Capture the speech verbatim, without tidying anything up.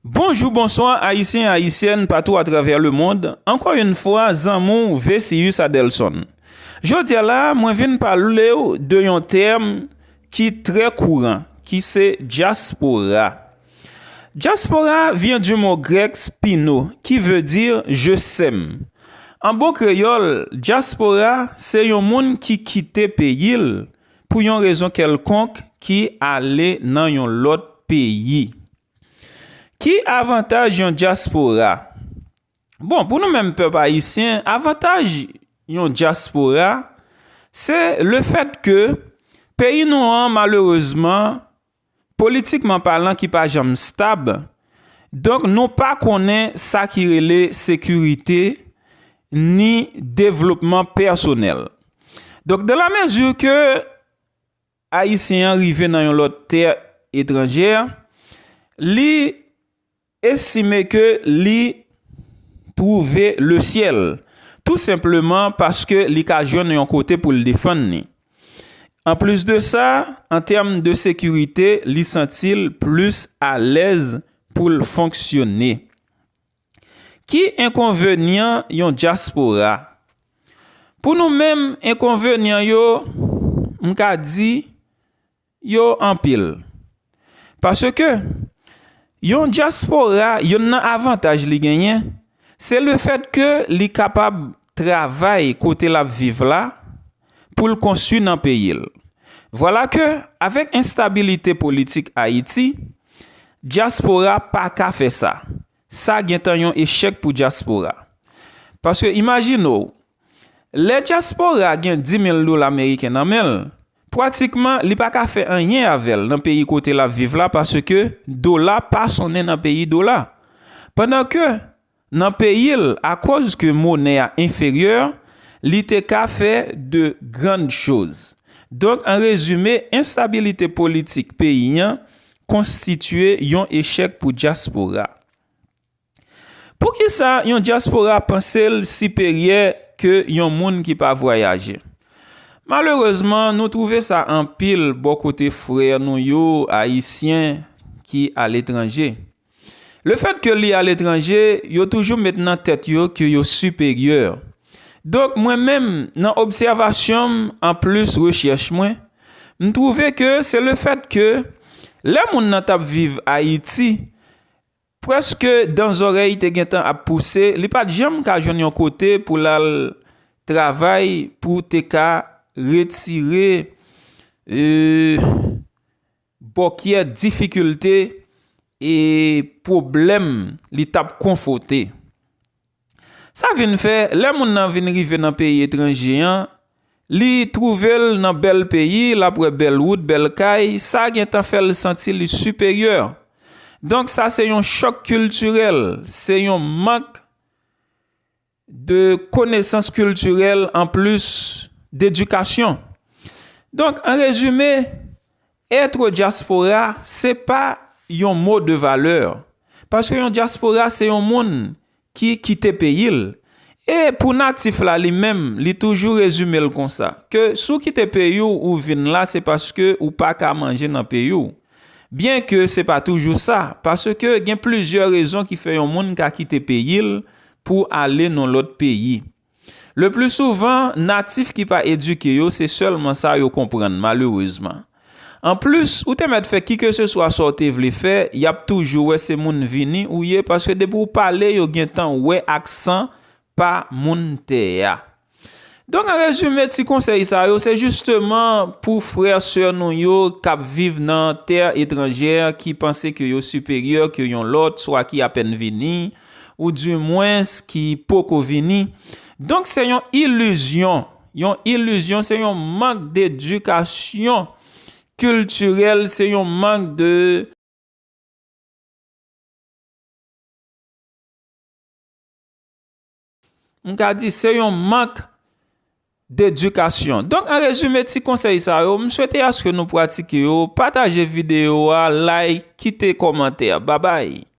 Bonjou, bonswa, Ayisyen, Ayisyèn, patou atravè lemonn. Ankò yon fwa, zanmi w, Vesius Adelson. Jodi a la, mwen vin pale w de yon tèm ki trè kouran, ki se dyaspora. Dyaspora vient du mot grec spino, qui veut dire je sème. An bon kreyòl, dyaspora se yon moun ki kite peyi l pou yon rezon kèlkonk, ki ale nan yon lòt peyi. Ki avantaj yon dyaspora? Bon, pou nou menm pèp ayisyen, avantaj yon dyaspora, se lefèt ke peyi nou an, malerezman, politikman palan, ki pa janm stab. Donk, nou pa konnen sa ki rele sekirite ni devlopman pèsonèl. Donk, dans la mesure que Ayisyen an rive nan yon lòt tè etranjè, li estime ke li twouve le syèl, tou senpleman paske li ka jwenn yon kote pou l defann li. Anplis de sa, an tèm de sekirite, li santi l plis alèz pou l fonksyone. Ki enkonvenyan yon dyaspora? Pou nou menm, enkonvenyan yo, m ka di, yo anpil. Paske yon dyaspora, yonn nan avantaj li genyen, se lefèt ke li kapab travay kote l ap viv la pou l konstwi nan peyi l. Vwala ke, avèk enstabilite politik Ayiti, dyaspora pa ka fè sa. Sa gentan yon echèk pou dyaspora. Paske imajine w, lè dyaspora gen dis mil dola meriken nan men l, pratikman, li pa ka fè anyen avè l nan peyi kote l ap viv la, paske dola pa sonnen nan peyi dola. Pandan ke nan peyi l, akoz ke monè a enferyè, li te ka fè de grann choz. Donk, an rezime, enstabilite politik peyi an konstitye yon echèk pou dyaspora. Poukisa yon dyaspora panse l siperyè ke yon moun ki pa vwayaje? Malerezman, nou twouve sa anpil bò kote frè nou yo, ayisyen, ki aletranje. Lefèt ke li aletranje, yo toujou met nan tèt yo ke yo siperyè. Donk, mwen menm, nan obsèvasyon m, anplis rechèch mwen, m twouve ke se lefèt ke lè moun nan t ap viv Ayiti, prèske dan zòrèy te gentan ap pouse, li pa t janm ka jwenn yon kote pou l al travay pou te ka retire, e, bòkyè difikilte e pwoblèm li t ap konfwonte. Sa vin fè, lè moun nan vin rive nan peyi etranje an, li twouve l nan bèl peyi, l ap wè bèl wout, bèl kay, sa gentan fè l santi li siperyè. Donk, sa se yon chòk kiltirèl, se yon mank de konesans kiltirèl anplis d'edikasyon. Donk, an rezime, être diaspora, se pa yon mo de valè. Paske yon dyaspora, se yon moun ki kite peyi l. E pou natif la li menm, li toujou rezime l konsa, ke si w kite peyi w, ou vin la, se paske ou pa ka manje nan peyi w. Byenke se pa toujou sa, paske gen plizyè rezon ki fè yon moun ka kite peyi l pou ale nan lòt peyi. Le pli souvan, natif ki pa edike yo, se sèlman sa yo konprann, malerezman. Anplis, ou te mèt fè kikeseswa sa w te vle fè, y ap toujou wè se moun vini ou ye, paske depi w pale, yo gentan wè aksan pa moun tè a. Donk, an rezime, ti konsèy sa yo, se jisteman pou frè, sè nou yo k ap viv nan tè etranjè, ki panse ke yo siperyè ke yon lòt, swa ki apèn vini, ou dimwens ki poko vini. Donk, se yon ilizyon. Yon ilizyon, se yon mank d'edikasyon kiltirèl, se yon mank de, m ka di, se yon mank d'edikasyon. Donk, an rezime, ti konsèy sa yo, m swete aske nou pratike yo, pataje videyo a, like, kite kòmantè. Babay.